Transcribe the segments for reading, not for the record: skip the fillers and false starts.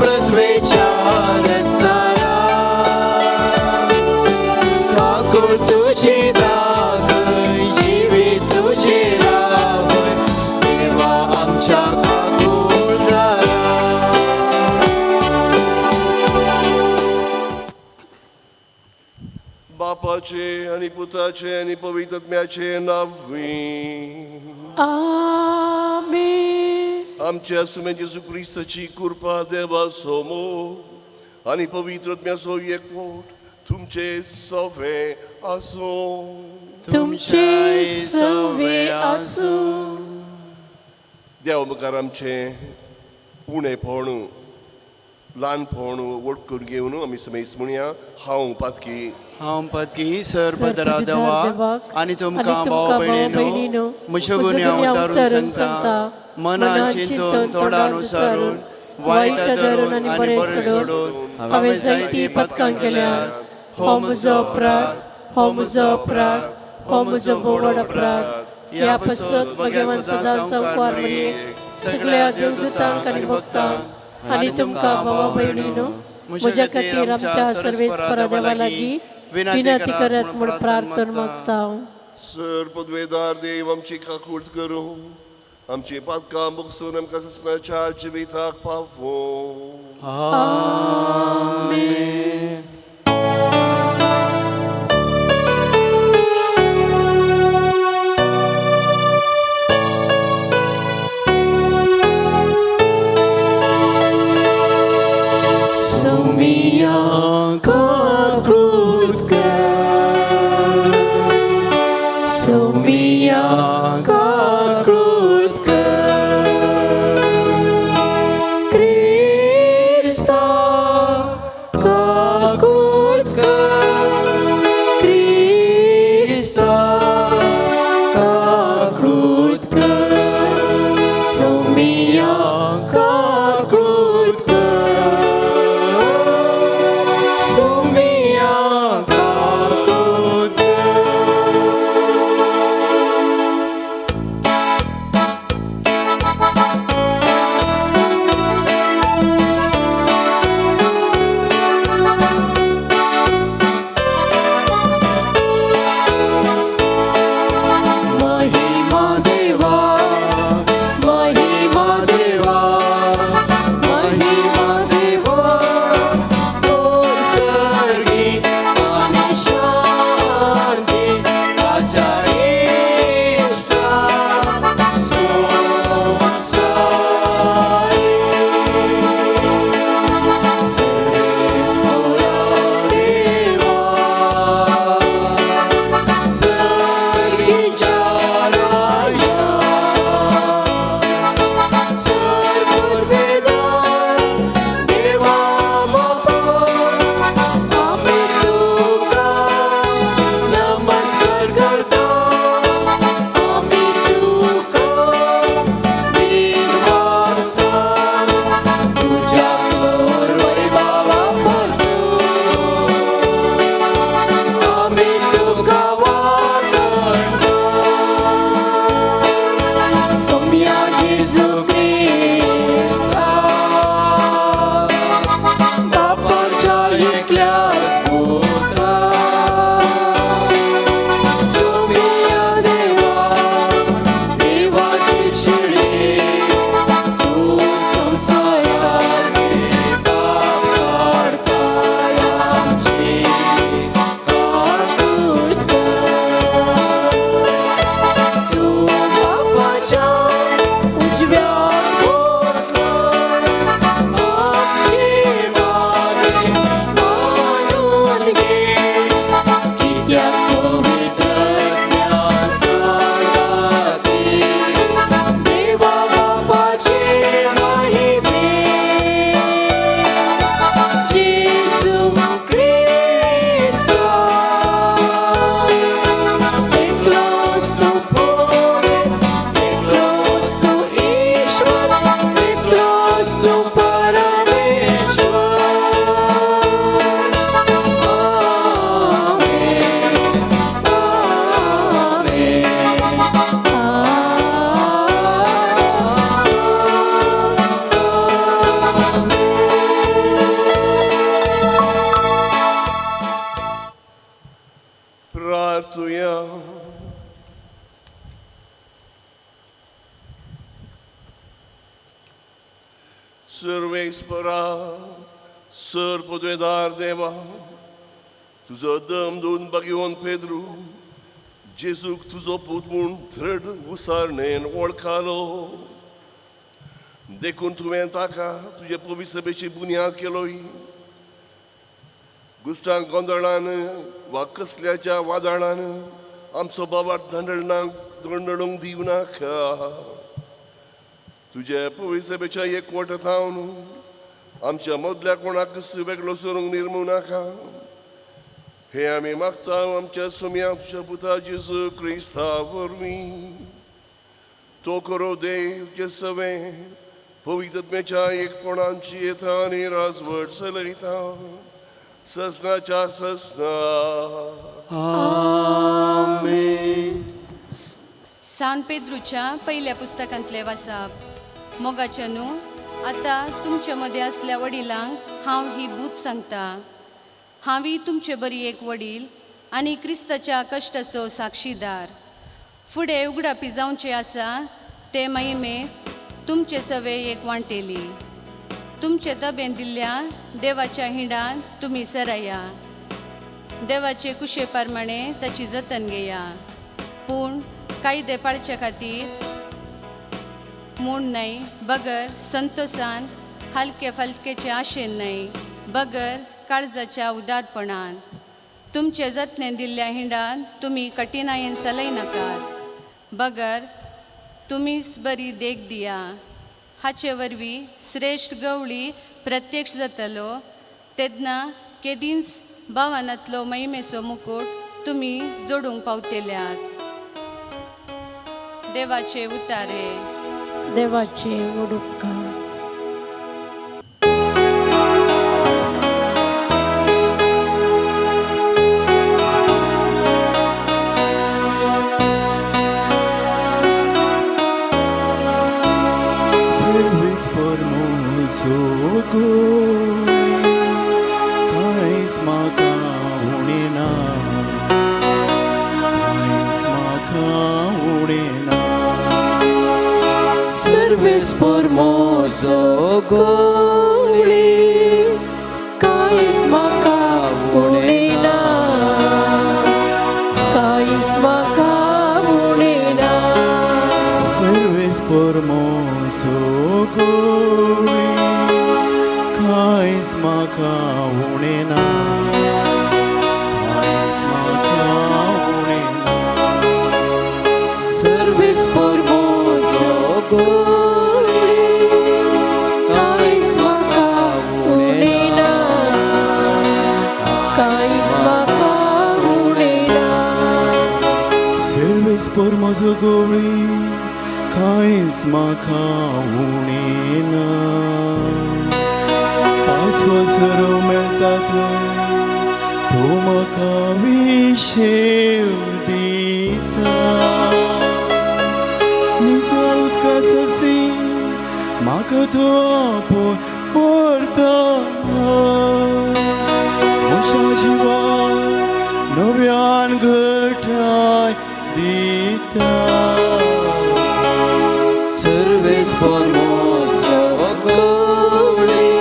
पृथ्वेच्या रचणारा काकूळ तुजी दाखय जिवीत तुजें रावय देवा आमच्या काकूळ करा. बापाचे आनी पुताचे आनी पवित्र आत्म्याचे नांवी. आमेन. आमच्या सुमे जेजू क्रिस्ताची कृपा, देवाचो मोग आनी पवित्र आत्म्याचो एकवट तुमचे सवे आसूं. तुमचे सवे आसूं. देव मुखार आमचें उणेपण, ल्हानपण व्हड करून घेवन आमी समेस म्हणया, हांव पातकी. हांव पदकी सरपदरा देवाक आनी तुमकां भाव भयणीनो म्हज्या गुन्यांव उतारून सांगता. मनान चिंतून, तोंडान उचारून, वायट धरून आनी बरें सोडून हांवें जायतीं पदकां केल्यात. हो म्हजो अपराध, हो म्हजो अपराध, हो म्हजो भोवड अपराध. ह्या पासत भगवान सदां संवकार मरियेक, सगळ्या देवदूतांक आनी भक्तांक आनी तुमकां भावा भयणीनो म्हज्या खातीर आमच्या सर्वेस्परा देवा लागीं विनंती करात म्हूण प्रार्थना मागता. सर पदवेदार देव आमची काकूट करूं, आमची पातकां भोगसून आमकां ससनाच्या जिविताक पावों. आमेन. सोमिया काकूट कर, सोमिया काकूट कर, क्रिस्ता काकूट कर, क्रिस्ता काकूट कर, सोमिया काकूट कर, सोमिया काकूट कर. सर्वेस्परा सर पदवेदार देवा तुजो दम दोन बागेवन पेद्रू जेजूक तुजो पूत म्हूण धृढ उसारणेन वळखालो देखून तुवें ताका तुजे पवित्र सभेची बुन्याद केलोय गुस्टांक गोंदळान वा कसल्याच्या वादळान आमचो बाबार दंडळणाक दंडळूंक दिवं नाका तुजे पवित्र सभेच्या एकवट थावन आमच्या मदल्या कोणाक वेगळो सरूंक निर्मू नाका हे आमी मागता आमच्या सुम्या तुज्या पुता जेजू क्रिस्ता वरवीं तो करो देव तुजे सवें पवित्रत्म्याच्या एकपणांची येता आनी राजवट चलयता ससनाच्या ससना. आमेन. सान पेद्रूच्या पहिल्या पुस्तकांतले वासाप. मोगाच्या न्हू आतां तुमचे मदें आसल्या वडिलांक हांव ही बूत सांगता. हांवूय तुमचे बरी एक वडील आनी क्रिस्ताच्या कश्टाचो साक्षीदार. फुडें उगडापी जावचें आसा ते महिमेंत तुमचे सवे एक वांटेली. तुमचे तबेन दिल्ल्या देवाच्या हिंडान तुमी सराया. देवाचे कुशे प्रमाणे ताची जतन घेया. पूण कायदे पाळचे खातीर म्हूण न्हय बगर संतोसान हलके फलकेचे आशेन न्हय बगर काळजाच्या उदारपणान. तुमचे जतने दिल्ल्या हिंडान तुमी कठिणायेन चलयनाकात बगर तुमीच बरी देख दिया. हाचे वरवीं श्रेश्ठ गवळी प्रत्यक्ष जातलो तेन्ना केदींच भावानांतलो महिमेचो मुकूट तुमी जोडूंक पावतल्यात. देवाचे उतारे. देवाचे उडुपकार. कांयच म्हाका उणें ना, कांयच म्हाका उणें ना. सर्वेस्पर म्हजो गवळी कांयच म्हाका उणें ना, कांयच म्हाका उणें ना. सर्वेस्पर म्हजो गवळी कांयच म्हाका उणें ना, कांयच म्हाका उणें ना. सर्वेस्पर म्हजो गवळी कांयच म्हाका उणें ना, कांयच म्हाका उणें ना. सर्वेस्पर म्हजो गवळी कांयच म्हाका उणें ना. पासवसरो मेळटा थंय तूं म्हाका विशेव दिता. नितळ उदका ससी म्हाका तूं आपोवन व्हरता. म्हज्या जिवाक नव्यान घटाय दिता. सर्वेस्पर म्हजो गवळी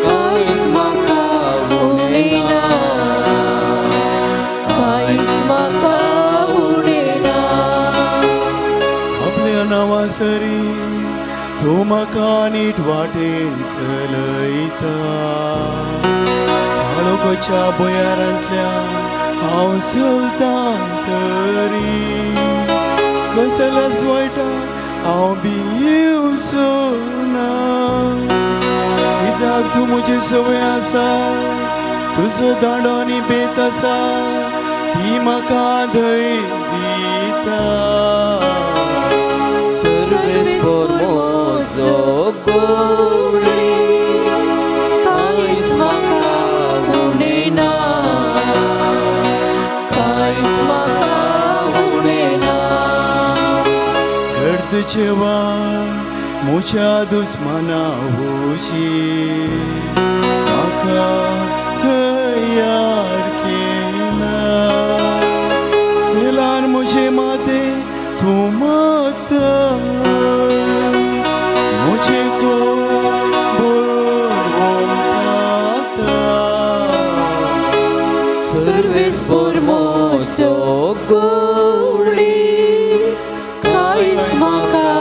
कांयच म्हाका उणें ना, कांयच म्हाका उणें ना. आपल्या नांवा सरी तूं म्हाका नीट वाटेन चलयता. काळोखाच्या भुंयारांतल्यान हांव चलतां तरी कसल्याच वायटाक हांव भिवचो ना. कित्याक तूं म्हजी संवय आसा, तुजो दांडो आनी बेत आसा ती म्हाका धैर्य दिता. सर्वेस्पर म्हजो गवळी कांयच म्हाका उणें ना, कांयच म्हाका उणें ना. गर्दचे वाट म्हज्या दुस्मना वची म्हाका तयार केला. तेलान म्हजें माथें तूं मागता, म्हजें कोण पुरमोचो गोवळी कांयच म्हाका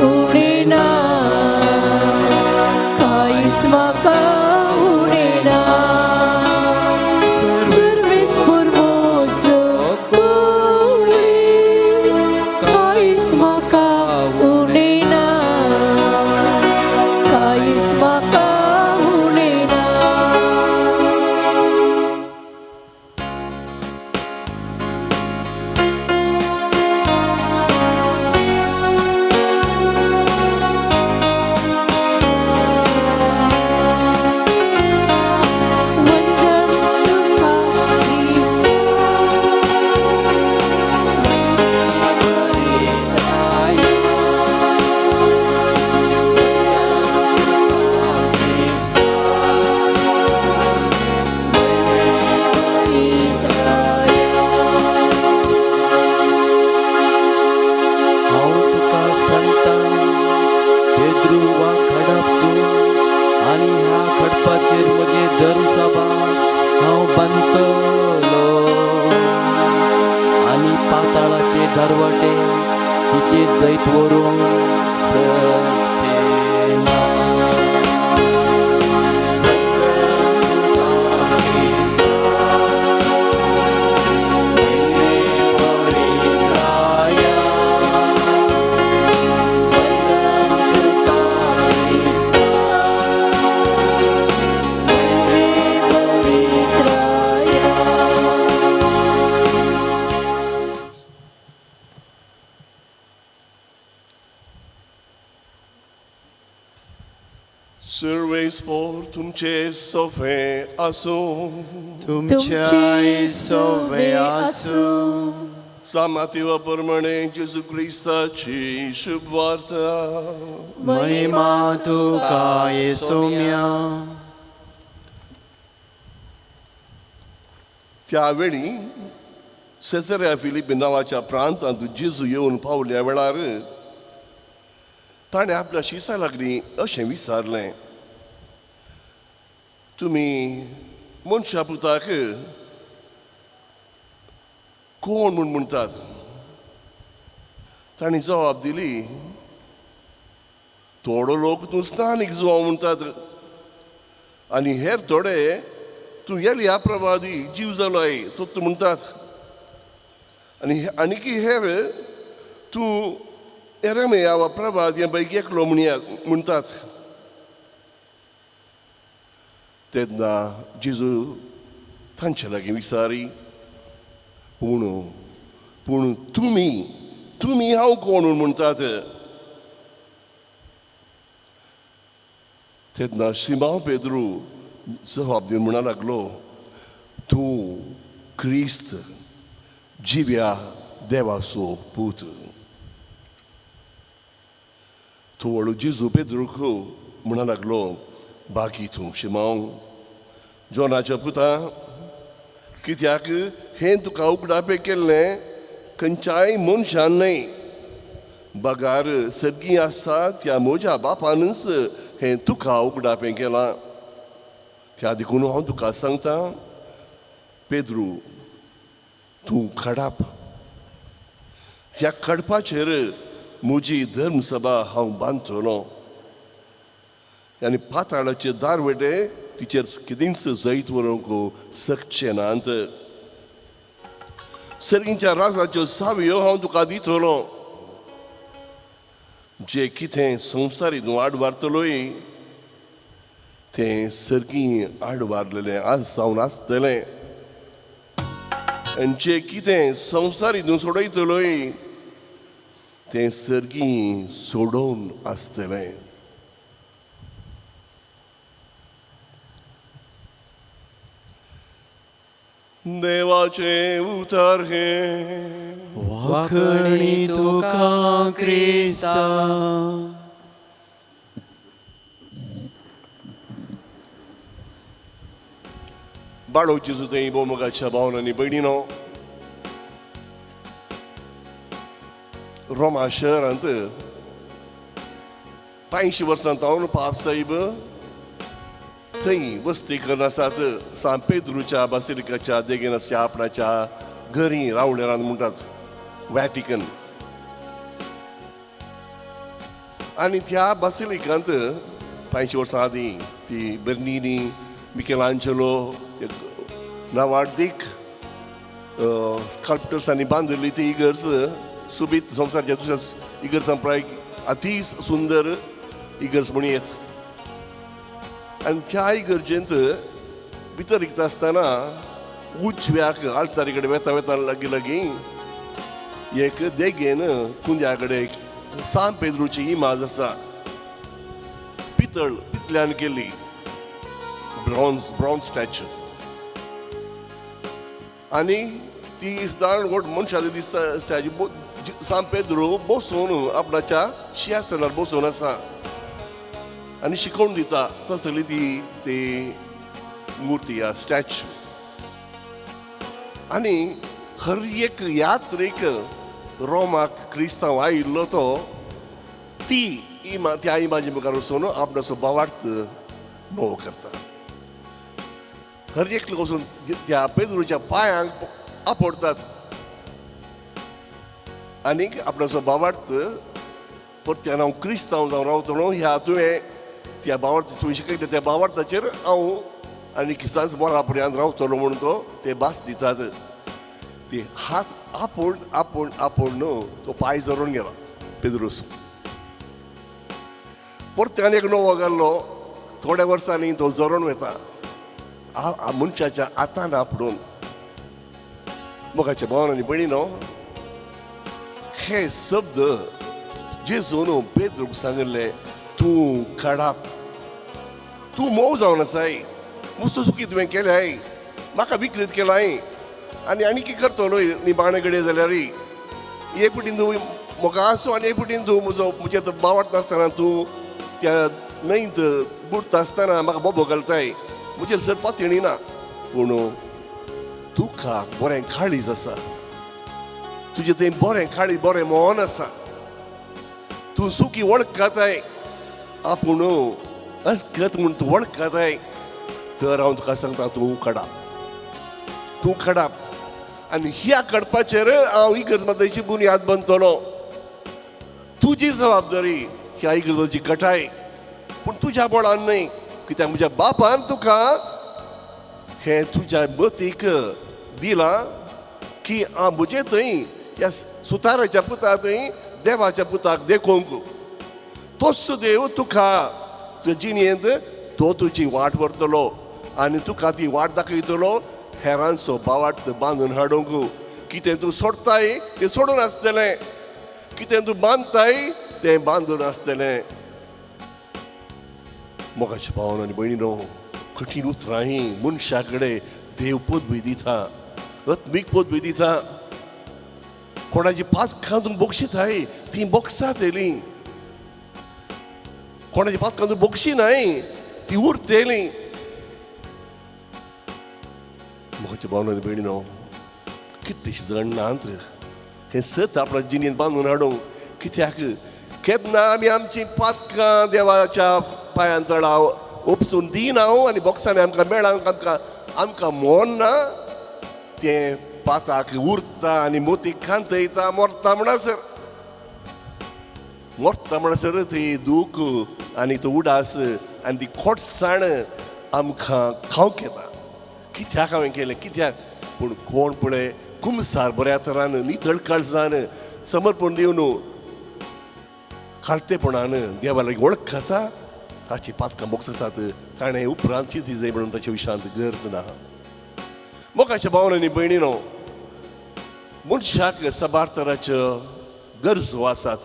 उणें ना, कांयच म्हाका उणें ना. सर्वेस पुरमोचो गोवळी कांयच म्हाका उणें ना, कांयच म्हाका उणें ना. वंदन तुका क्रिस्ता, हांव तुका सांगता, पेद्रू वा खडप तूं आनी ह्या खडपाचेर म्हजें धर्मसभा हांव बांदतलो आनी पाताळाचे दरवटे तिचे जैत व्हरूंक शकचे ना. सर्वेस्पोर तुमचे सोफे आसूं. तुमच्याय सोवे आसूं. सामातिवा प्रमाणे जेजू क्रिस्ताची शुभ वार्ता. महिमा तुका येसोम्या. त्यावेळी सेसऱ्या फिलिपी नांवाच्या प्रांतांत जेजू येवन पावल्या वेळार ताणें आपल्या शिसा लागली अशें विचारलें, तुमी मनशा पुताक कोण म्हूण म्हणटात? तांणी जबाब दिली, थोडो लोक तूं स्नानीक जुवांव म्हणटात आनी हेर थोडे तूं येल्या प्रवादी जीव जालोय तो तूं म्हणटात आनी आनीकी हेर तूं एरमेया वा प्रवादी पैकी एकलो म्हणया म्हणटात. तेन्ना जेजू तांचे लागीं विचारी, पूण पूण तुमी तुमी हांव कोण म्हूण म्हणटात? तेन्ना शिमांव पेद्रू जबाब दिवन म्हणा लागलो, तूं क्रिस्त जिव्या देवाचो पूत. थोडो जेजू पेद्रूक म्हणा लागलो, बाकी तूं शिमांव जोनाच्या पुता, कित्याक हें तुका उगडापें केल्लें खंयच्याय मनशान न्हय, बगार सर्गी आसा त्या म्हज्या बापानूच हें तुका उगडापें केलां. त्या देखून हांव तुका सांगता, पेद्रू तूं खडाप, ह्या खडपाचेर म्हजी धर्मसभा हांव बांदतलो आनी पाताळाचे दारवटे तिचेर कितेंच जैत व्हरूंक शकचें नात. सर्गीच्या राजाच्यो सावयो हांव तुका दितलो. जे कितें संवसारीत तूं आड वारतलोय तें सर्गी आड वारलेलें आज जावन आसतलें, आनी जे कितें संवसारीत तूं सोडयतलोय तें सर्गी सोडोवन आसतलें. देवाचें उतर हें. वाखणी तुका क्रिस्ता. बाळो जेजू थंय भोवमोगाच्या भावन आनी भयणीनो, रोमा शहरांत 85 वर्सां तावन पाप साहेब थंय वस्ती करून आसात. सान पेद्रूच्या बासिलिकाच्या देगेन आसच्या आपणाच्या घरी रावळेरान म्हणटात वॅटिकन. आनी त्या बासिलिकांत 500 वर्सां आदीं ती बर्निनी, मिकेलांजलो नांवाडदीक स्कल्प्टर्सांनी बांदिल्ली ती इगर्ज सोबीत संवसाराच्या दुसऱ्या इगर्जां प्राय अती सुंदर इगर्ज म्हणूं येत. आनी त्या इगर्जेंत भितर रिगता आसतना उजव्याक आल्तारी कडेन वेता वेता लागीं लागीं एक देगेन कुंद्या कडेन सान पेद्रूची इमाज आसा, पितळ पितल्यान केल्ली, ब्रॉन्ज ब्रॉन्ज स्टॅच्यू. आनी ती जाण व्हड मनशां दिसता स्टॅच्यू. सान पेद्रू बसून आपणाच्या शिंयासनार बसून आसा आनी शिकोवन दिता तसली ती ती मुर्ती आसा स्टॅच्यू. आनी हर एक यात्रेक रोमाक क्रिस्तांव आयिल्लो तो ती इमा त्या इमाजी मुखार वचून आपणाचो भावार्थ नवो करता. हर एकलो वचून त्या पेद्रूच्या पांयांक आपडतात आनीक आपणाचो भावार्थ परत्यान हांव क्रिस्तांव जावन रावतलो ह्या तुवें त्या भावार्थ तुवें शिकयता त्या भावार्थाचेर हांव आनी क्रिस्तांच मरा पर्यंत रावतलो म्हणून तो ते भास दितात. ते हात आपूण आपूण आपूण न्हू तो पांय झरोवन गेलो पेद्रूस. परत्यान एक नवो घाल्लो थोड्या वर्सांनी तो झरोवन वता मनशाच्या हातान आपडून. मोगाच्या भावान आनी भयणीनो, हे शब्द जेजून पेद्रूक सांगिल्ले, तूं काडाप, तूं मोव जावन आसाय, मुस्तो चुकी तुवें केल्याय, म्हाका विकृत केलाय आनी आनी कितें करतलो निबाणे कडेन जाल्यार एक पटीन तूं म्हाका आसूं आनी एक पटीन तूं म्हजो म्हजें बावडटा आसतना तूं त्या न्हंयत बुडटा आसतना म्हाका बोबो घालताय, म्हजेर चड पातयणी ना, पूण तुका बरें काळीज आसा, तुजें थंय बरें काळीज बरें मन आसा, तूं सुकी वळखताय, आपूण अस्कत म्हूण तूं वळखताय, तर हांव तुका सांगता तूं काडाप, तूं काडाप. आनी ह्या काडपाचेर हांव इगर्ज माताची बुन्याद बांदतलो. तुजी जबाबदारी ह्या इगर्जाची घटाय, पूण तुज्या बळान न्हय, कित्याक म्हज्या बापान तुका हें तुज्या मतीक दिलां की म्हजे थंय ह्या सुताराच्या पुता थंय देवाच्या पुताक देखोवंक. तोच देव तुका तुज्या जिणेंत तो तुजी वाट व्हरतलो आनी तुका ती वाट दाखयतलो हेरांचो भावार्थ बांदून हाडूंक. कितें तूं सोडताय तें सोडून आसतलें, कितें तूं बांदताय तें बांदून आसतलें. मोगाच्या भावान आनी भयणीनो, कठीण उतरां ही मनशा कडेन देव पदवी दिता, आत्मीक पदवी दिता. कोणाची पातकां तूं बक्षिताय ती बक्षातली, कोणाची पातकां तूं बक्षिनाय ती उरतली. मोगाच्या भावान आनी भयणीनो, कितलीशीं जाण नात हें सत आपल्या जिणेंत बांदून हाडूंक. कित्याक केन्ना आमी आमची पातकां देवाच्या पांयान तळाव उपसून दिना आनी बॉक्सांनी आमकां मेळांक आमकां आमकां मोन ना, तें पाताक उरता आनी मोती खांतयता मरता म्हणसर, मरता म्हणसर ती दूख आनी तो उडास आनी ती खोटसाण आमकां खावंक येता. कित्याक हांवें केलें कित्याक? पूण कोण पळय कुमसार बऱ्या तरान नितळ काळजान समर्पण दिवन खालतेपणान देवा लागीं वळख खाता ताची पातकां बोगसतात, ताणें उपरांत चिंती जाय म्हणून ताच्या विशांत गरज ना. मोगाच्या भावान आनी भयणीनो, मनशाक साबार तराच्यो गरजो आसात.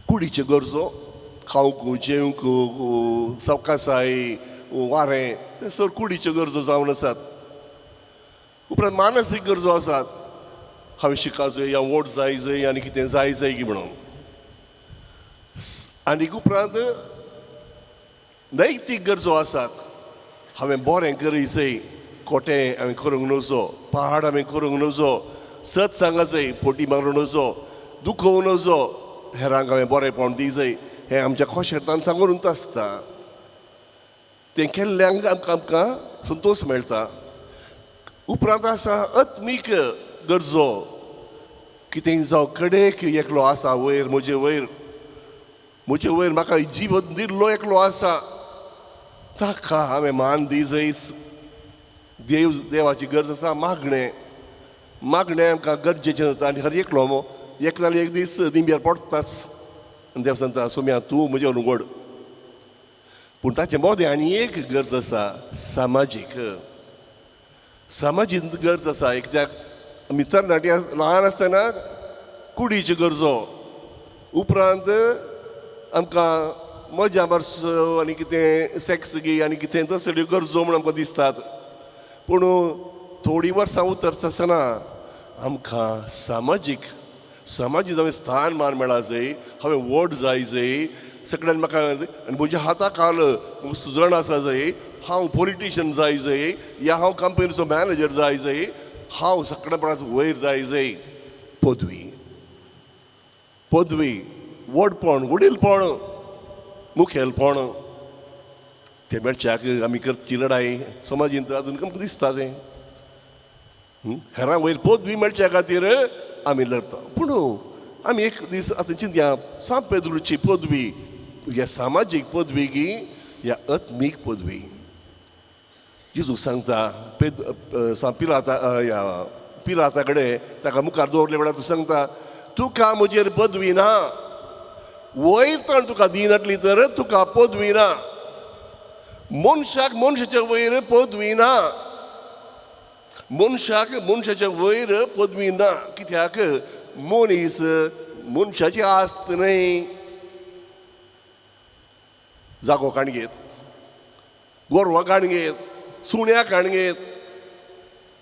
कुडीच्यो गरजो, खावंक जेवंक, सवकासाय, वारें, ते सर कुडीच्यो गरजो जावन आसात. उपरांत मानसीक गरजो आसात, हांवें शिकाजय या वोट जाय जाय आनी कितें जाय जाय की म्हणून. आनी उपरांत नैतीक गरजो आसात, हांवें बरें करीय जाय, खोटें हांवें करूंक नजो, पहाड हांवें करूंक नजो, सत सांगाजय, फोटी मारूं नजो, दुखोवं नजो, हेरांक हांवें बरेंपण दी जाय, हें आमच्या खोशेतान सांगून आसता. तें केल्ल्यांक आमकां आमकां संतोश मेळटा. उपरांत आसा आत्मीक गरजो. कितेंय जावं कडेक एकलो आसा वयर, म्हजे वयर, म्हजे वयर म्हाका जिवन दिल्लो एकलो आसा, ताका हांवें मान दी जयस. देव देवाची गरज आसा मागणें. मागणें आमकां गरजेचें जाता आनी हर एकलो एक ना एक दीस दिंब्यार पडटाच. आनी देव सांगता, सोम्या तूं म्हजें उगड. पूण ताचे मदें आनी एक गरज आसा, सामाजीक. सामाजीक गरज आसा. कित्याक आमी तरणाटी ल्हान आसतना कुडीच्यो गरजो, उपरांत आमकां मजा मारस आनी कितें सेक्स गी आनी कितें तसल्यो गरजो म्हूण आमकां दिसतात. पूण थोडीं वर्सां उतरता आसतना आमकां सामाजीक सामाजीक हांवें स्थान मान मेळा जाय, हांवें व्हड जाय जाय, सगळ्यान म्हाका आनी म्हज्या हाता खाल जाण आसा जाय, हांव पॉलिटिशन जाय जाय, या हांव कंपनीचो मॅनेजर जाय जाय, हांव सगळ्या परस वयर जाय जाय. पदवी, पदवी, व्हडपण, वडीलपण, मुखेलपण, तें मेळच्याक आमी करची लडाय समाजींत अजून आमकां दिसता तें. हेरां वयर पदवी मेळच्या खातीर आमी लडटा. पूण आमी एक दीस आतां चिंतया, सांत पेद्रूची पदवी ह्या सामाजीक पदवी की ह्या आत्मीक पदवी. जेजू सांगता पेद सांत पिलाता, ह्या पिलाता कडेन ताका मुखार दवरले वेळार तूं सांगता, तुका म्हजेर पदवी ना, वयर तर तुका दिनातली तर तुका पदवी ना. मनशाक मनशाच्या वयर पदवी ना, मनशाक मनशाच्या वयर पदवी ना. कित्याक मनीस मनशाची आस्त न्हय. जागो काणगेत, गोरवां काणगेत, सुण्या काणगेत,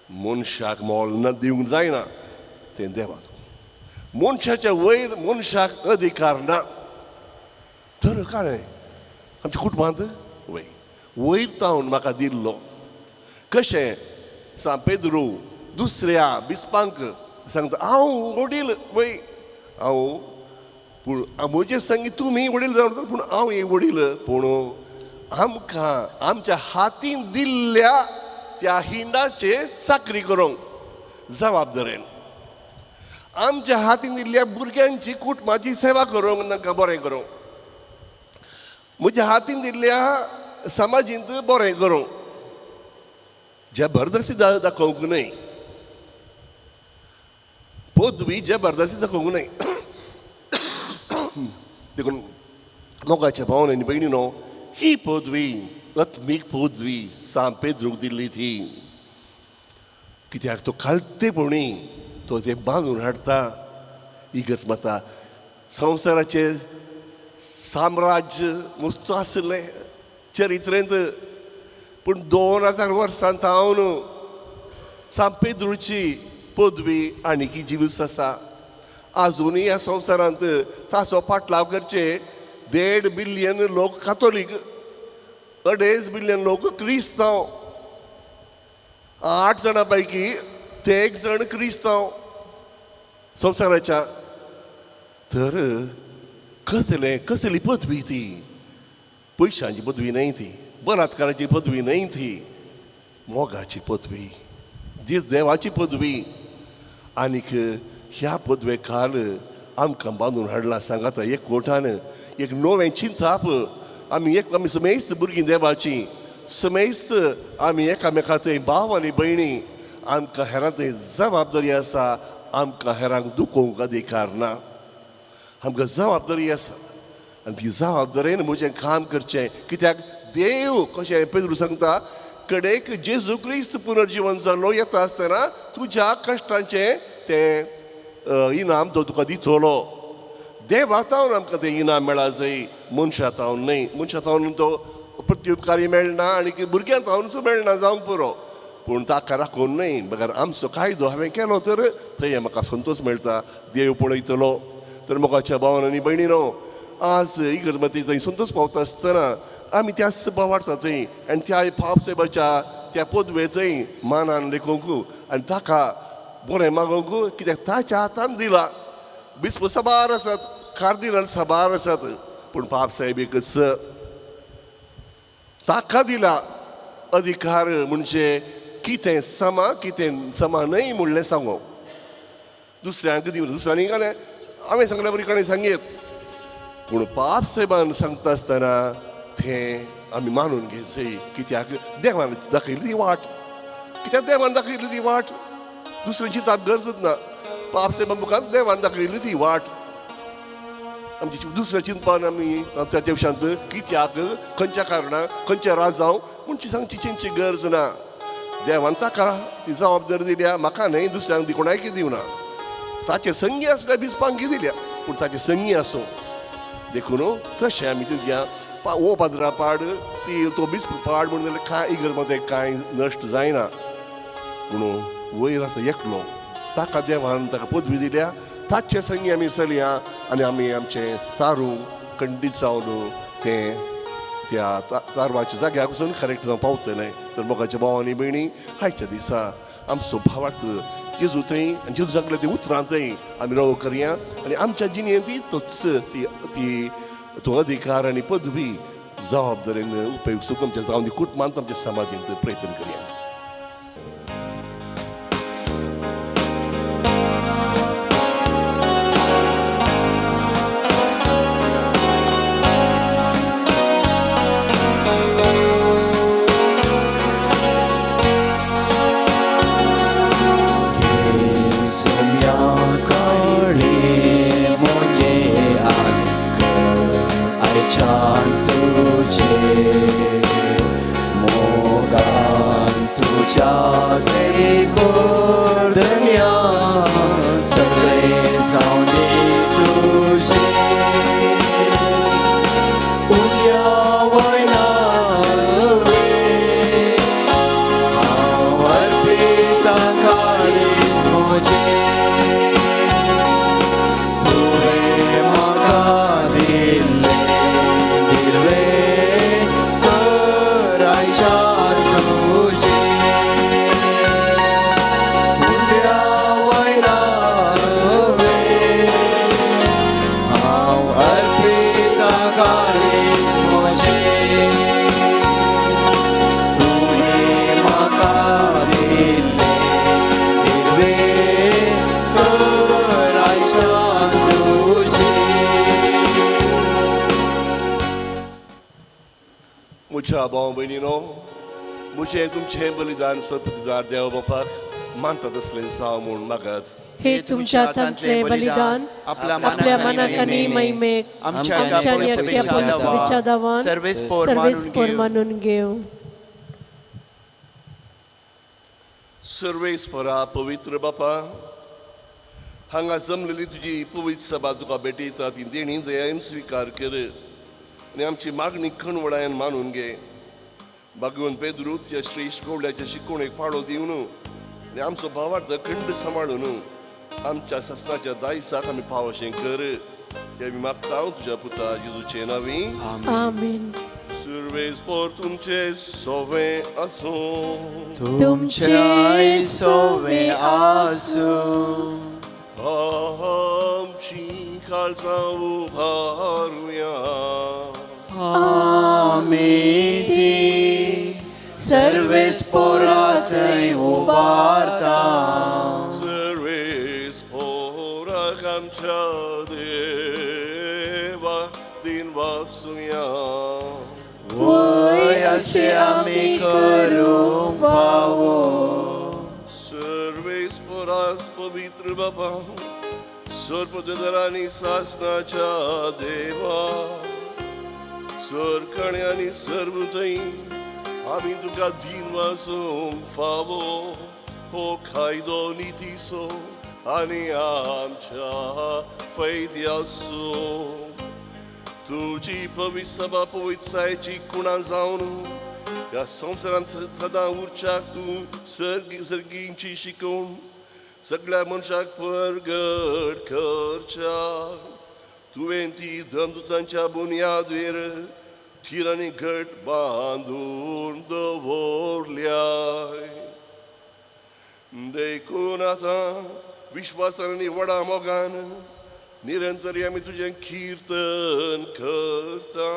मनशाक मोल ना दिवंक जायना, तें देवाचो. मनशाच्या वयर मनशाक अधिकार ना. तर काय आमच्या कुटुंबांत वय वयर तावन म्हाका दिल्लो. कशें सांत पेद्रू दुसऱ्या बिस्पांक सांगता, हांव वडील वय, हांव पूण म्हजे संगी तुमी वडील जावन, पूण हांव एक वडील. पूण आमकां आमच्या हातीन दिल्ल्या त्या हिंडाचे चाकरी करूंक जबाबदारेन, आमच्या हातीन दिल्ल्या भुरग्यांची कुटुंबाची सेवा करूंक, तांकां बरें करूंक, म्हज्या हातीन दिल्ल्या समाजींत बरें करूंक, जबरदस्ती दाखोवंक न्हय, पदवी जबरदस्ती दाखोवंक न्हय. देखून मोगाच्या भावन आनी भयणीनो, ही पदवी आत्मीक पदवी सांत पेद्रूक दिल्ली ती. कित्याक तो खालतेपणी तो ते बांदून हाडटा. इगर्ज माता संवसाराचें साम्राज्य मुस्त आसलें चरित्रेंत, पूण 2000 वर्सां तावन सांत पेद्रूची पदवी आनीकी जिवीस आसा. आजुनूय ह्या संवसारांत ताचो फाटलाव करचे 1.5 बिलियन लोक कातोलीक, 2.5 बिलियन लोक क्रिस्तांव, 8 जाणां पैकी ते 1 जण क्रिस्तांव संवसाराच्या. तर कसलें कसली पदवी ती? पयशांची पदवी न्हय ती, बलात्काराची पदवी न्हय ती, मोगाची पदवी, देवाची पदवी. आनीक ह्या पदवे खाल आमकां बांदून हाडला सांगाता एक कोटान एक नवें चिंताप. आमी एक आमी समेस्त भुरगीं देवाची, समेस्त आमी एकामेका थंय भाव आनी भयणी. आमकां हेरां थंय जबाबदारी आसा, आमकां हेरांक दुखोवंक अधिकार ना. आमकां जबाबदारी आसा आनी ती जबाबदारेन म्हजें काम करचें. कित्याक देव कशें पेद्रू सांगता, कडेक जेजू क्रिस्त पुनर्जिवन जाल्लो येता आसतना तुज्या कश्टांचें तें इनाम तो तुका दितलो. देवा तावन आमकां तें इनाम मेळा जाय, मनशा तावन न्हय. मनशा तावन तो प्रत्युपकारी मेळना आनी भुरग्यां तावनूच मेळना जावंक पुरो. पूण ताका राखून न्हय, बगर आमचो कायदो हांवें केलो तर थंय म्हाका संतोश मेळटा, देव पळयतलो. तर मोगाच्या भावान आनी भयणीनो, आज इगर्जमती थंय संतोश पावता आसतना आमी त्याच भावार्था थंय आनी त्या पापसाहेबाच्या त्या पदवे थंय मानान लेखूंक आनी ताका बरें मागोवंक, कित्याक ताच्या हातान दिला. बिस्प साबार आसात, कार्दिनाल साबार आसात, पूण पापसाहेब एकच. ताका दिला अधिकार म्हणजे कितें समा कितें समा न्हय म्हणलें सांगो दुसऱ्यांक दिवन दुसऱ्यांनी घालें हांवें सांगल्या बरी कोणें सांगयत पूण पाप सायबान सांगता आसतना तें आमी मानून घेयचें कित्याक देवान दाखयली ती वाट कित्याक देवान दाखयली ती वाट दुसऱ्यांची चिंतप गरजच ना पाप सायबा मुखार देवान दाखयली ती वाट आमची दुसऱ्या चिंतपान आमी ताच्या विशयांत कित्याक खंयच्या कारणान खंयच्या राजांव म्हूण सांगची चिंतची गरज ना देवान ताका ती जबाबदारी दिल्या म्हाका न्हय दुसऱ्यांक कोणाकय दिवना ताचे संगी आसल्यार बिस्पांक दिल्या पूण ताचे संगी आसूं देखून तशें आमी तितल्या ओ पाद्रा पाड ती तो बिस्प पाड म्हणून जाल्यार कांय इगर्ज मात कांय नश्ट जायना पूण वयर आसा एकलो ताका देवान ताका पदवी दिल्या ताचे संगी आमी चलया आनी आमी आमचें तारू खंडीत जावन तें त्या तारवाच्या जाग्याक वचून करेक्ट जावन पावतलें. तर मोगाच्या भाव आनी भयणी आयच्या दिसा आमचो भावार्थ जेजू थंय आनी जेजू सांगलें ती उतरां थंय आमी रव करया आनी आमच्या जिणेंत ती तोच ती ती तो अधिकार आनी पदवी जबाबदारेन उपयोग सुद्दां आमच्या जावन कुटुंबांत आमच्या समाजांत प्रयत्न करया. भाव भयणीनो म्हजें तुमचें बलिदान सोपदार देव बापाक मानतात असलें जावं म्हूण मागत. हे तुमच्या हातांतलें बलिदान आपल्या मनाक आनी महिमेक आमच्या आनी अख्ख्या पवित्र दावान सर्वेस्पोर मानून घेवं. सर्वेस्परा पवित्र बापा हांगा जमलेली तुजी पवित्र सभा तुका भेटयता ती देणी दयान स्विकार कर आनी आमची मागणी खणवडायन मानून घे. बागवून पेद्रू तुज्या श्रेश्ठ कोवड्याच्या शिकवणेक पाळो दिवन आनी आमचो भावार्थ खंड सांबाळून आमच्या सासनाच्या दायसाक आमी पावशें कर हें आमी मागता तुज्या पुता जेजूचे नांवी. आमेन. सर्वेस्पोर तुमचे सोवे आसूं. तुमचे सोवे आसूं. आमची काळजां उबारुया. आमी ती सर्वेस्पोरा थंय उबारता. सर्वेस्पोराक आमच्या देवा दिन वासुया. वय अशें आमी करूंक फावो. सर्वेस्पोरास पवित्र बाबा सर्पदरांनी सासनाच्या देवा सरकणे आनी सर्व थंय आमी तुका दीन वासूंक फावो हो कायदो नितीचो आनी आमच्या फैद्याचो. तुजी पवित्र सभा पवित्रतायेची कुणां जावन ह्या संवसारांत सदां उरच्याक तूं सर्गींची शिकोवन सगळ्या मनशाक परगट करच्याक तुवें ती धर्मदूतांच्या बुन्यादवेर थीर आनी घट बांदून दवरल्याय. देखून आतां विश्वासान आनी व्हडा मोगान निरंतर आमी तुजें किर्तन करता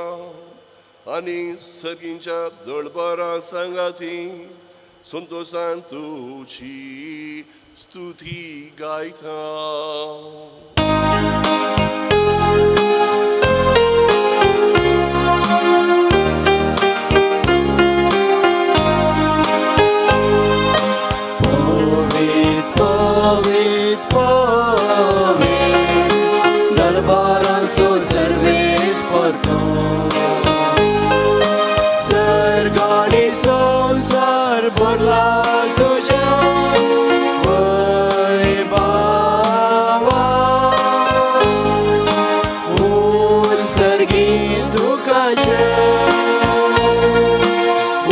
आनी सर्गींच्या दळबरां सांगाती संतोशान तुजी स्तुती गायता. पवीत पवीत पवीत दरबारांचो सर्वेस परतो सर्ग आनी संवसार भरला तुज्या वैभावा. उंचर्गी तुका जय,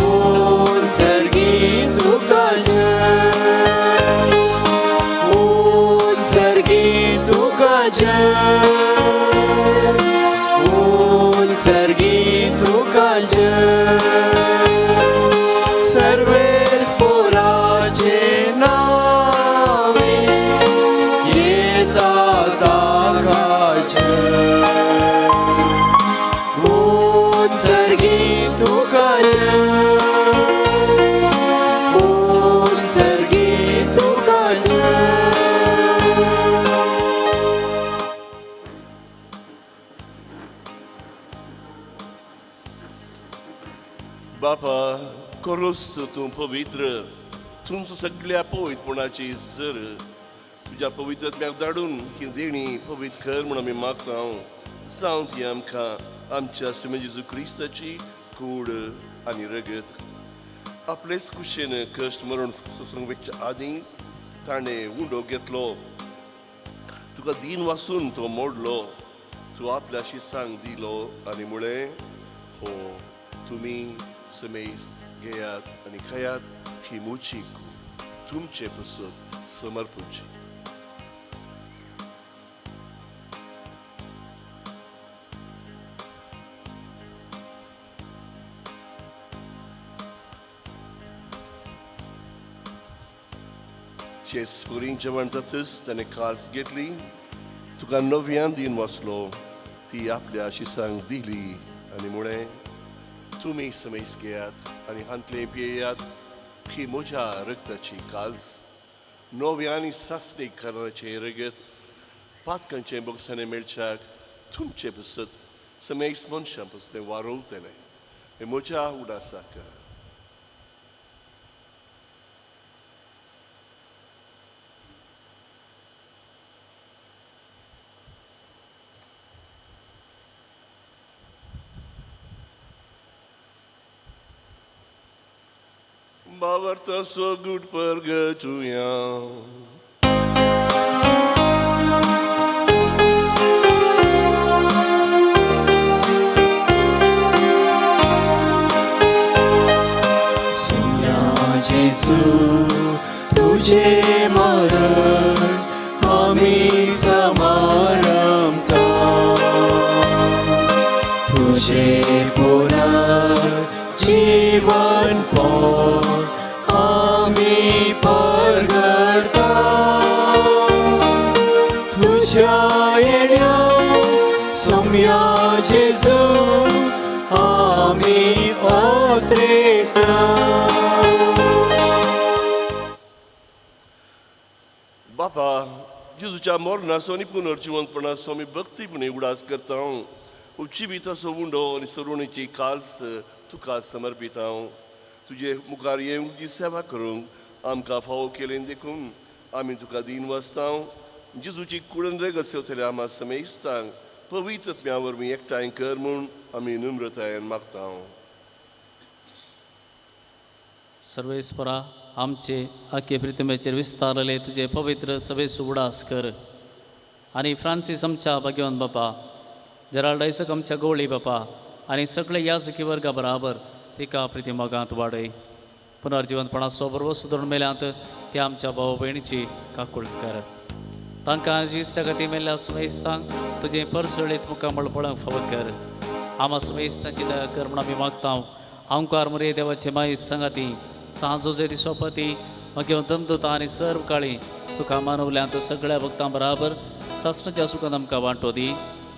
उंचर्गी तुका जय, उंचर्गी तुका जय, उंचर्गी तुका जय. सर्वेस पोराचे नावे येता ताका जय, उंचर्गी तुका जय, उंचर्गी तुका जय. बापा करोस तूं पवित्र तुमचो सगळ्या पवित्रपणाची जर तुज्या पवित्रत्म्याक धाडून ही देणी पवित्र कर म्हूण आमी मागता. जावं ती आमकां आमच्या सुमे जेजू क्रिस्ताची कूड आनी रगत. आपलेच कुशेन कश्ट मरण सोसूंक वचच्या आदीं ताणें उंडो घेतलो, तुका दीन वासून तो मोडलो, तूं आपल्या शिसांक दिलो आनी म्हळें, हो तुमी समेस्त घेयात आनी खायात, ही म्हजी कूड तुमचे पसत समर्पूची. चेसपुरीं जेवण जातच ताणें काल्स घेतली, तुका नव्यान दीन वाचलो, ती आपल्या शिसांक दिली आनी म्हळें, तुमी समेस्त घेयात आनी हांतलें पियेयात, ही म्हज्या रगताची काल्स, नव्या आनी सासणीक कराराचें रगत, पातकांचें बोगसाणें मेळच्याक तुमचे पसत समेस्त मनशां पसत तें वारोवतलें. हें म्हज्या उडासाक. भावार्थाचो गूट परगटुया. सुम्या जेजू तुझे मरण आमी समारंभता, तुझे पुनर्जीवन पण आमी परगटता. तुझ्या येण्या सोम्या जेजू आमी ओत्रेता. बापा जेजूच्या मरणाचो आनी पुनर्जिवंतपणाचो आमी भक्तीपणी उडास करता. जिविताचो उंडो आनी सरुणेची काल्स तुका समर्पिता. तुजे मुखार येवंक तुजी सेवा करूंक आमकां फावो केलें देखून आमी तुका दीन वाचता. जेजूची कुडन रगत सेवतल्या आमा समेस्तांक पवित्रत्म्या वरवीं एकठांय कर म्हूण आमी नम्रतायेन मागता. सर्वेस्परा आमचे आखे प्रितमेचेर विस्तारले तुजे पवित्र सभेचो उडास कर आनी फ्रांसीस आमच्या भाग्यवंत बापा, जेराल्ड आयसक आमच्या गोवळी बापा आनी सगळे याजकी वर्गा बराबर तिका प्रिती मोगांत वाडय. पुनर्जिवंतपणाचो बरोबर सुदरून मेल्यांत ते आमच्या भाव भयणीची काकूळ कर. तांकां जिस्ता खातीर मेल्ल्या समेस्तांक तुजें परसळीत मुखामळ पळोवंक फावो कर. आमा समेस्तांची दया कर म्हूण आमी मागता. आमकार मुरे देवाचे माई सांगाती सांजो दिसोपती मागीर दमदुता आनी सर्व काळी तुका मानवल्यांत सगळ्या भक्तां बराबर सासणाच्या सुखान आमकां वांटो दी.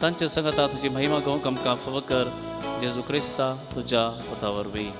तांचे संगता तुजी महिमा गोवंक आमकां फावो कर जेजू क्रिस्ता तुज्या पुता वरवीं.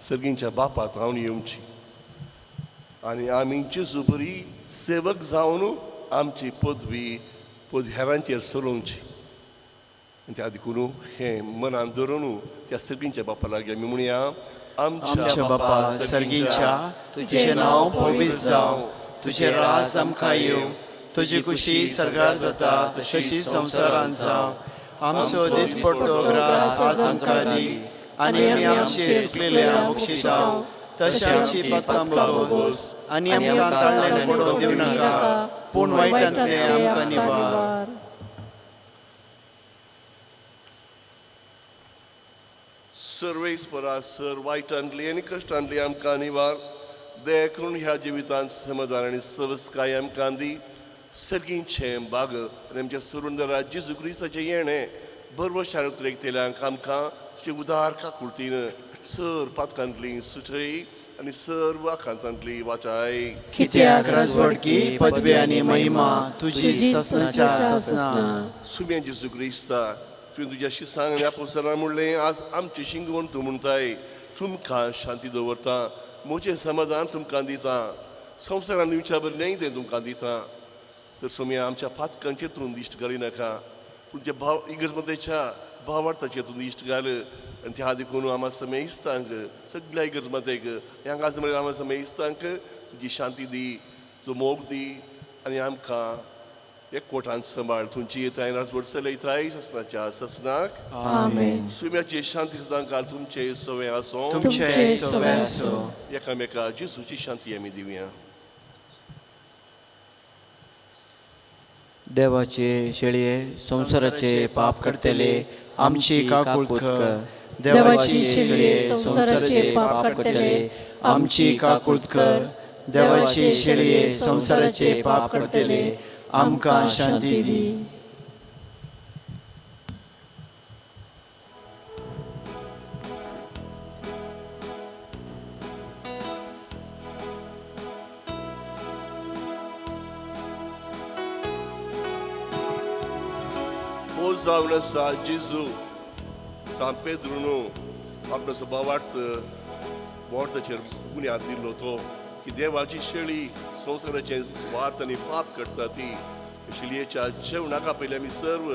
सर्गींच्या बापात हांव येवची आनी आमी जेजू बरी सेवक जावन आमची पदवी हेरांचेर चलोवची. आनी त्या देखून हें मनान धरून त्या सर्गींच्या बापा लागीं आमी म्हणया, आमच्या बापा सर्गींच्या, तुजें नांव पवित्र जावं, तुजें राज आमकां येवं, तुजी खुशी सर्गार जाता तशी संवसारांत जावं. आमचो दिसपडतो ग्रास आज आमकां दी आनी आमी आमचे चुकलेल्या बक्षिसां तशें आमची पातकां बोगोस आनी आमकां ताळ्यान पडोवन दिवं नाका, पूण वायटांतलें आमकां निवार. सर्वेस्परा सर वायटांतली आनी कश्टांतली आमकां निवार. दया करून ह्या जिवितांत समाधान आनी सवस्तकाय आमकां दी. सर्गींचें बाग आनी आमच्या सुरुंदरा जेजू क्रिस्ताचें येणें बरवशार उतरेकतेल्यांक आमकां तुजे उदार काकुळतीन सर पातकांतली सुचय आनी सर्व आकांतांतली वाचाय. कित्याक राजवडकी पदवी आनी महिमा तुजी ससनाच्या ससना. सुम्या जेजू क्रिस्ता, तुवें तुज्या शिसांक आनी आपोस्तलांक म्हणलें, आज आमचें शिंगोवन तूं म्हणटाय, तुमकां शांती दवरता, म्हजें समाधान तुमकां दिता, संवसारान दिवच्या बरें न्हय तें तुमकां दिता. तर सोम्या आमच्या पातकांचेर तूं दिश्ट घालिनाका, पूण त्या भाव इगर्जमतेच्या भावार्थाचेर तूं दिश्ट घाल. आनी त्या देखून आमा समेस्तांक सगळ्या इगर्जमतेक हांगा म्हळ्यार आमा समेस्तांक तुजी शांती दी, तुजो मोग दी आनी आमकां एकवटान सांबाळ. तुमची येताय राजवट चलयताय ससनाच्या ससनाक. आमेन. सुम्याची शांती सदां काल तुमचे सवे आसूं, तुमचे सवे आसूं. एकामेका जेजूची शांती आमी दिवया. देवाचे शेळये संवसाराचे पाप करतले आमची काकूळ कर. देवाची शेळये संवसाराचे पाप करतले आमची काकूळ कर. देवाची शेळये संवसाराचे पाप करतले आमकां शांती दी. जावन आसा जेजू सांत पेद्रून आपलो सभावार्थ बोर्ताचेर बुन्याद दिल्लो तो की देवाची शेळी संवसाराचें स्वार्थ आनी पाप करता ती शेळयेच्या जेवणाका पयलीं आमी सर्व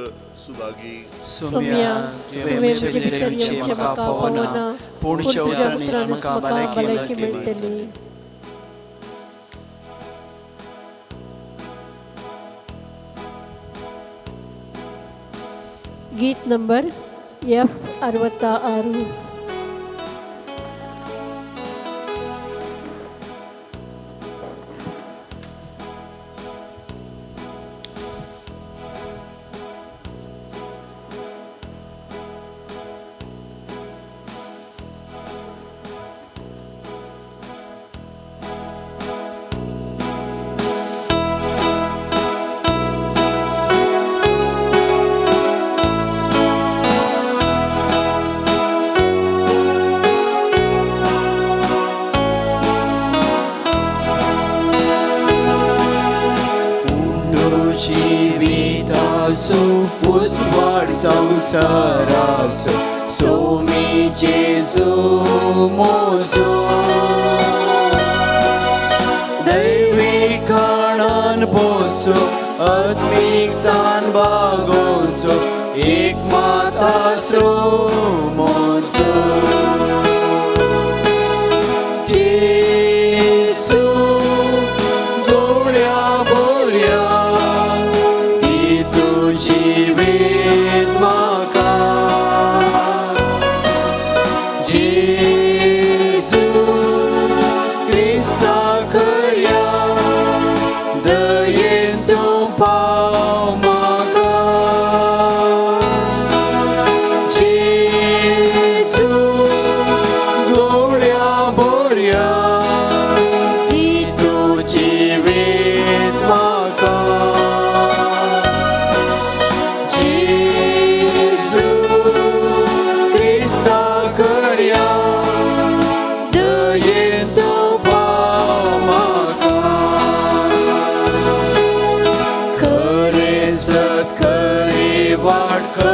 सुभागी. सुम्या, तुवें म्हजे भितर येवचें म्हाका फावना, पूण तुज्या उतरांनीच म्हाका भलायकी मेळटली. गीत नंबर F 66. संवसाराचो सोमी जेजू मोजो, दैवी खाणान पोसचो, आत्मीक तान बागोवचो, एक मात आसरो मोजो. जेजू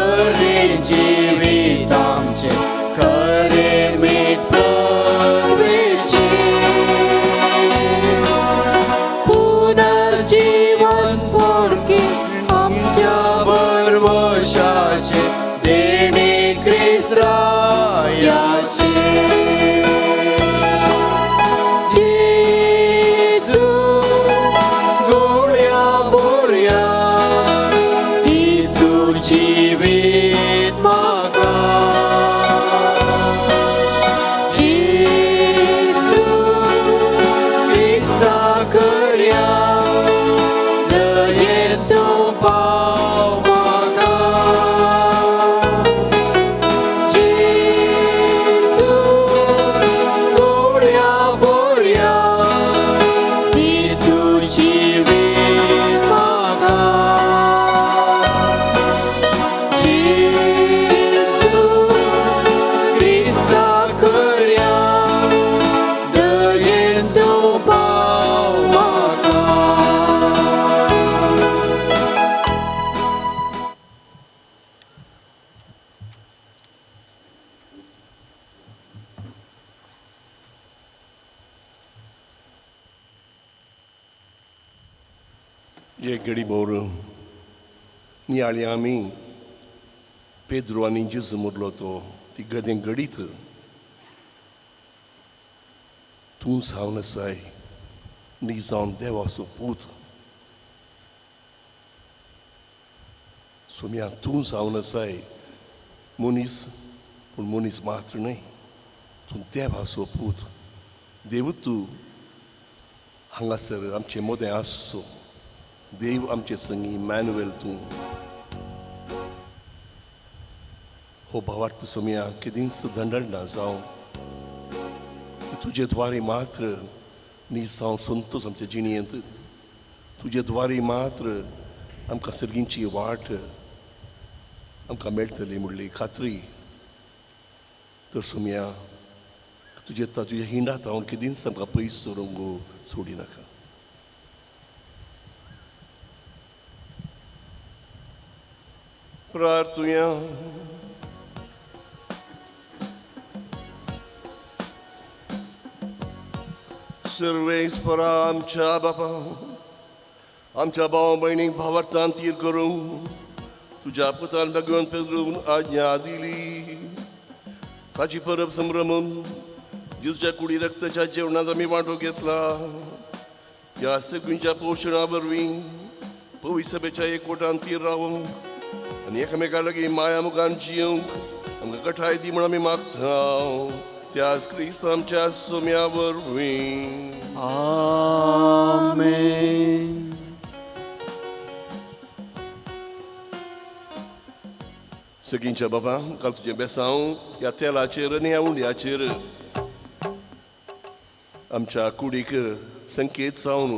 खरें जिवीत आमचें खरें मेट पृथ्वेचें पुनर्जीवन पोरकें आमच्या भरवशाचें देणें क्रिस्तायाचें. जेजू गोड्या बोऱ्या दी तूं जिवीत म्हाका. जेजू क्रिस्ता करया दयेन तूं पाव म्हाका. जेजू गोड्या बोऱ्या दी तूं जिवीत म्हाका. जेजू क्रिस्ता करया दयेन तूं पाव म्हाका. एक घडी भोर नियाळी आमी पेद्रो आनी जेजू मुरलो तो ती गदें घडीत तूं जावन आसाय नी जावन देवाचो पूत. सोम्या तूं जावन आसाय मनीस, पूण मनीस मात्र न्हय, तूं देवाचो पूत. देव तूं हांगासर आमचे मदें आसचो. देव आमचे संगी इमॅन्युएल तूं. हो भावार्थ सोम्या केदींच दंडना जावं की तुजे द्वारे मात्र नी जावं संतोश आमच्या जिणेंत, तुजे द्वारे मात्र आमकां सर्गींची वाट आमकां मेळटली म्हणली खात्री. तर सोम्या तुजे तुज्या हिंडात हांव केदींच आमकां पयस दवरूंक सोडी नाका. प्रार्थुया. सर्वेस्परा आमच्या बापा आमच्या भाव भयणीक भावार्थान तीर करूं तुज्या पुतान भगवंत पेरून आज्ञा दिली. ताची परब संभ्रमून जेजूच्या कुडी रक्ताच्या जेवणांत आमी वांटो घेतला. ह्या सगळ्यांच्या पोशणा वरवीं पवित्र सभेच्या एकवटान तीर रावूंक आनी एकामेका लागीं माया मुखान जियोंक आमकां कठाय दी म्हूण आमी मागता त्याच क्रिस्त आमच्या सोम्या वरवीं. आमेन. सगळींच्या बाबा काल तुजें बेसांव ह्या तेलाचेर आनी ह्या उंड्याचेर आमच्या कुडीक संकेत जावन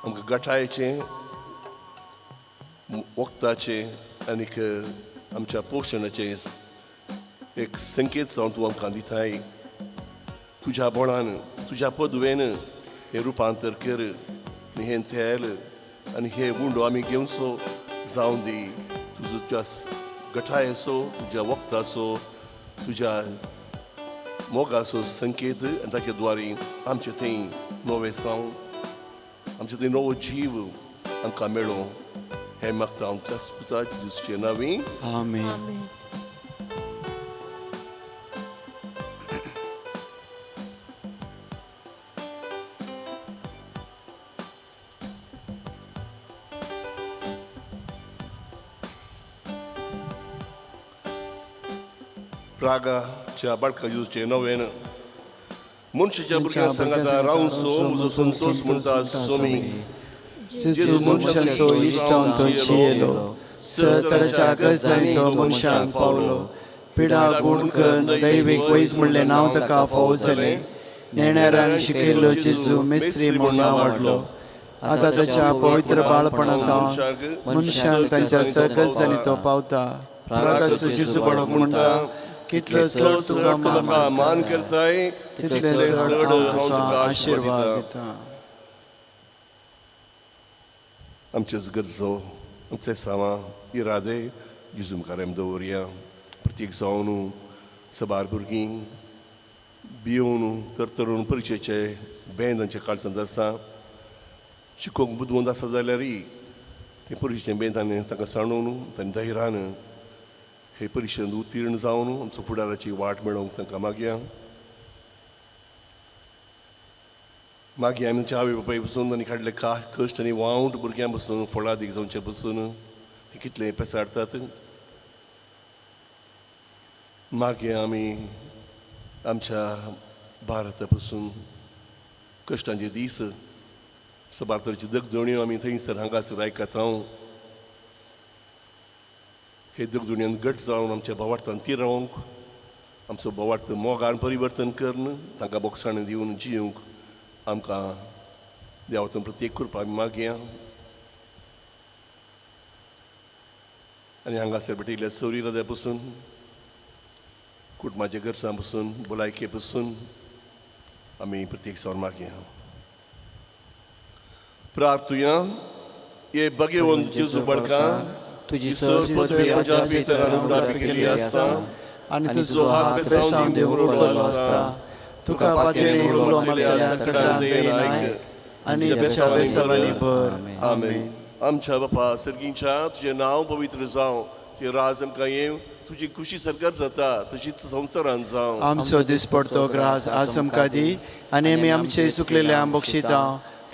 आमकां गठायेचें वखदाचें आनीक आमच्या पोशणाचें एक संकेत जावन तूं आमकां दिताय. तुज्या बळान तुज्या पदवेन हें रुपांतर कर आनी हें तेल आनी हे उंडो आमी घेवचो जावन दी तुजो तुज्या गठायेचो तुज्या वखदाचो तुज्या मोगाचो संकेत आनी ताचे द्वारे आमचे थंय नवें साव आमचे थंय नवो जीव आमकां मेळो हें मागता हांव त्याच पुता जेजूचे नांवी. आमेन. आमेन. प्रागाच्या बाळका जेजूचे नवेन मनशाच्या भुरग्यां सांगाता रावचो म्हजो संतोश म्हणटा सोमी. जेजू मनशांचो इश्ट जावन तो जियेलो. तराच्या गजालींनी तो मनशांक पावलो. पिडा गुण करून दैवीक वैज म्हणलें नांव ताका फावो जालें. नेणाऱ्यांक शिकयल्लो जेजू मेस्त्री म्हूण नांव वाडलो. आतां ताच्या पवित्र बाळपणांत मनशांक तांच्या सहगजांनी तो पावता. प्रागाचो जेजू बाळक म्हणटा कितलो चड तुका मान करताय तितले चड हांव तुका आशिर्वाद दिता. आमचेच गरजो आमचे सामा इरादे जेजू मुखार आमी दवरया. प्रत्येक जावन सबार भुरगीं भियोवन तरतरून परिक्षेचे बेंद तांच्या काळजांत आसा. शिकोवंक बुदवंत आसा जाल्यारय ते परिक्षेचें बेंद ताणें तांकां सांडून तांणी धैर्यान हे परिक्षेंत उत्तीर्ण जावन आमचो फुडाराची वाट मेळोवंक तांकां मागया. मागीर आमी आमच्या आवय बापाय पसून आनी काडले कश्ट आनी वावंट भुरग्यां पसून फळादीक जावचे पसून ते कितले पेसाडटात. मागीर आमी आमच्या भारता पसून कश्टांचे दीस सबार तरेची दगदण्यो आमी थंयसर हांगासर आयकता. हे दगदुण्यान घट जावन आमच्या भावार्थान ती रावंक आमचो भावार्थ मोगान परिवर्तन करून तांकां बोगसाण दिवन जिवंक आमकां देवातून प्रत्येक कृपा आमी मागया. आनी हांगासर भेटिल्ल्या सौरी हृदया पसून कुटुंबाच्या गरजां पसून भलायके पसून आमी प्रत्येक सवर मागया. प्रार्थुया. हे भगवंत जेजू बळका तुजी पदवी आमच्या भितर उगडापी केल्ली आसता आनी तुजो हात बेसावन देवूळ आसता. तुका पातळी उलो मारतल्या सगळ्यांक दयेन आयक आनी बेसावांनी भर. आमेन. आमच्या बापा सर्गींच्या तुजें नांव पवित्र जावं, तुजें राज आमकां येवं, तुजी खुशी सरकार जाता तशीच संवसारान जावं. आमचो दिसपडतो ग्रास आज आमकां दी आनी आमी आमचे चुकलेले आम बक्षिता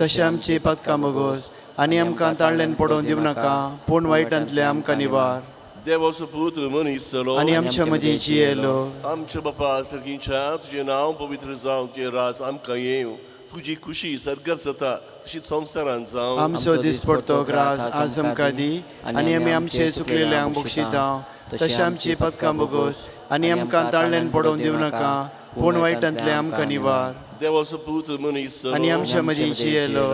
तशें आमची पातकां बोगोस आनी आमकां ताळल्यान पडोवन दिवं नाका पूण वायटांतले आमकां निवार. देवाचो पूत मनीस जालो आनी आमच्या मदीं जियेलो. आमच्या बापा सर्गींच्या तुजें नांव पवित्र जावं, तुजें राज आमकां येवं, तुजी खुशी सरकार जाता तशीच संवसारान जावं. आमचो दिसपडतो ग्रास आज आमकां दी आनी आमी आमचे चुकलेले आम बक्षिता तशें आमची पातकां बोगोस आनी आमकां ताळल्यान पडोवन दिवं नाका पूण वायटांतले आमकां निवार. देवाचो पूत मनीस आनी आमच्या मदीं जियेलो.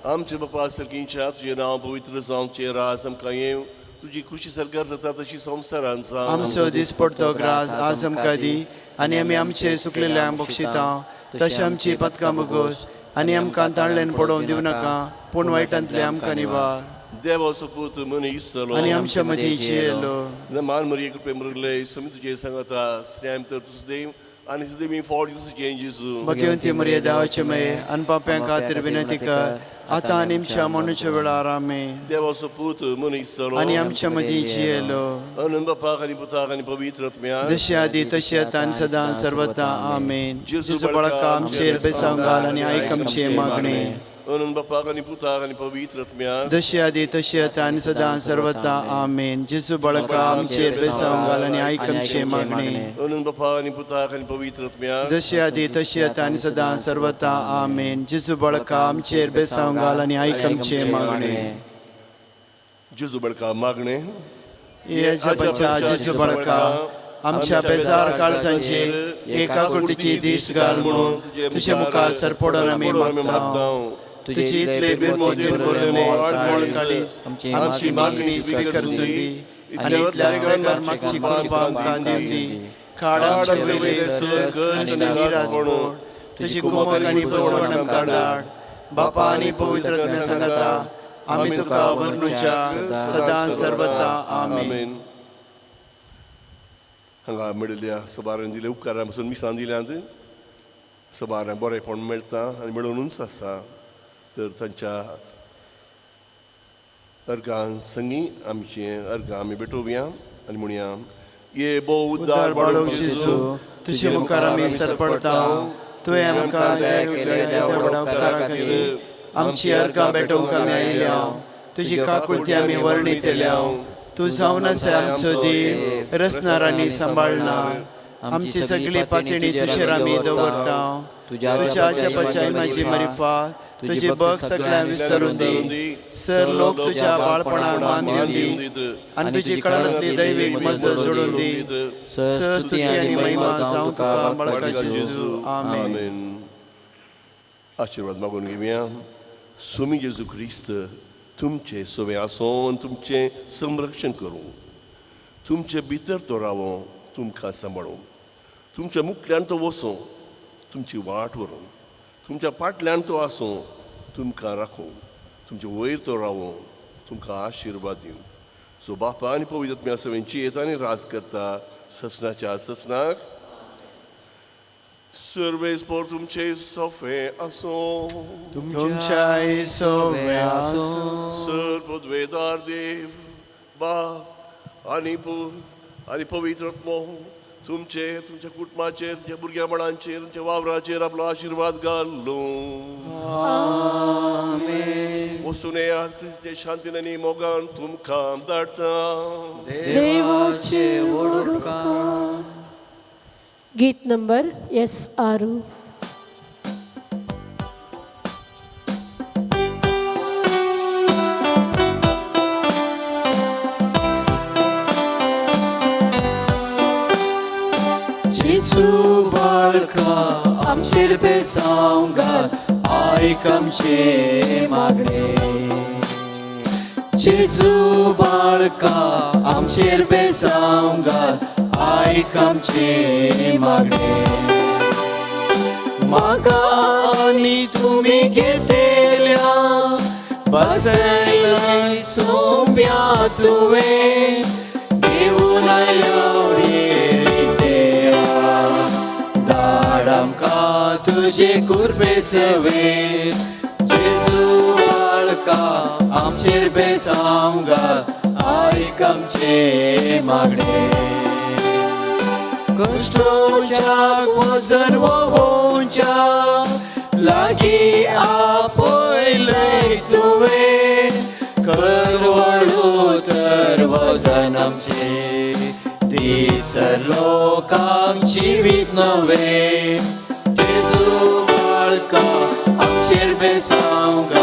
आमच्या बापा सर्गींच्या तुजें नांव पवित्र जावं, तुजें राज आमकां येवं, तुजी खुशी सरकार जाता तशी संवसारान जावं. आमचो दिसपडतो ग्रास आज आमकां दी आनी आमी आमचे चुकलेले आम बक्षिता तशें आमची पातकां बोगोस आनी आमकां ताळल्यान पडोवन दिवं नाका पूण वायटांतले आमकां निवार. देवाचो पूत मनीस जालो आनी आमच्या मदीं जियेलो. मान मरिये कृपे मरले स्वामी तुजें सांगता स्नेम तर तुजो देव आनी सुदेवी फावट तुजें जेजू. भगवंती मरिये देवाचे मये आनी पाप्यां खातीर विनंती कर आतां आनी आमच्या मनुच्या वेळार. आमेन. देवाचो पूत मनीस जालो आनी आमच्या मदीं जियेलो. अनंत बापाक आनी पुताक आनी पवित्र आत्म्याक जशी आदी तशी आतां आनी सदां सर्वता. आमेन. जेजू बळका आमचेर बेसांव घाल आनी आयक आमचें मागणें. अनंत बापाक आनी पुताक आनी पवित्र आत्म्याक जशी आदी तशी आतां आनी सदां सर्वता. आमेन. जेजू बळका आमचेर बेसांव घाल आनी आयक आमचें मागणें. अनंत बापाक आनी पुताक आनी पवित्र आत्म्याक जशी आदी तशी आतां आनी सदां सर्वता. आमेन. जेजू बळका आमचेर बेसांव घाल आनी आयक आमचें मागणें. जेजू बळका मागणें. हे जपाच्या जेजू बळका आमच्या बेजार काळजांचेर एकाकृतीची दिश्ट घाल म्हणून तुजे मुखार सरपडून आमी मागता. तुजी इतले बिरमोदीर काळीज आमची मागणी स्विकार सुदी आनी इतल्या प्रकार मागची कृपा आमकां दिवदी. काळ आमचे वयले कश्ट आनी निरासपण तुजी कुमक आनी बसवण आमकां धाड. बापा आनी पवित्र आत्म्या सांगता आमी तुका वर्णुच्या सदां सर्वता. आमेन. हांगा मेळिल्ल्या सबारान दिले उपकारां पसून मिसां दिल्यांत सबारां बरेंपण मेळटा आनी मेळोवनूच आसा. तर तांच्या अर्गां संगी आमचें अर्गां आमी भेटोवया आनी म्हणया ये भोव उद्धार बाळोवंक जेजू तुजे मुखार आमी सरपडता. तुवें आमकां दया केल्या व्हडा उपकारा खातीर आमची अर्गां भेटोवंक आमी आयल्या. तुजी काकुळती आमी वर्णितल्या. तूं जावन आसा आमचो देव रचणार आनी सांबाळणार. आमची सगळी पातणी तुजेर आमी दवरता. तुज्या जपाच्या म्हजी मरिफात तुजी बग सगळ्या विसरून दी. सर लोक तुज्या बाळपणाक मान दिवन दी आनी तुजी कळांतली दैवीक मजत जोडून दी. सर स्तुती आनी महिमा जावं तुका बळका जेजू. आमेन. आशिर्वाद मागून घेवया. स्वामी जेजू क्रिस्त तुमचे सवे आसूं आनी तुमचें संरक्षण करूं. तुमचे भितर तो रावो तुमकां सांबाळूं. तुमच्या मुखल्यान तो वसूं तुमची वाट व्हरूं. तुमच्या फाटल्यान तो आसूं तुमकां राखूं. तुमचे वयर तो रावूं तुमकां आशिर्वाद दिवं. सो बापा आनी पवित्र आत्म्या सवेंची येता आनी राज करता ससनाच्या ससनाक. सर्वेस्पोर तुमचे सोफे आसो. तुमच्याय सवे आसूं. सर पदवेदार देव बाप आनी पूत आनी पवित्र आत्मो तुमचे, तुमच्या कुटुंबाचेर, तुमच्या भुरग्या बाळांचेर, तुमच्या वावराचेर आपलो आशिर्वाद घालूं. वचून येयात, क्रिस्ती शांतीन आनी मोगान तुमकां धाडटा. देवाचे व्हड उपकार. गीत नंबर S6. जेजू बाळका आमचेर बेसांव घाल, आयक आमचें मागणें. जेजू बाळका आमचेर बेसांव घाल, आयक आमचें मागणें. म्हाका आनी तुमी घेतल्या बसयलाय सोंप्या तुवें, घेवन आयलो रित्या, धाड आमकां तुजे कुर्बे सवे. जेजू बाळका आमचेर बेसांव घाल, आयक आमचें मागणें. कश्टोच्या वजन वोवच्या लागीं आपयलें तुवें, करवळू तर वजन आमचें, दीस लोकांक जिवीत नवें. जेजू बाळका आमचेर बेसांव घाल,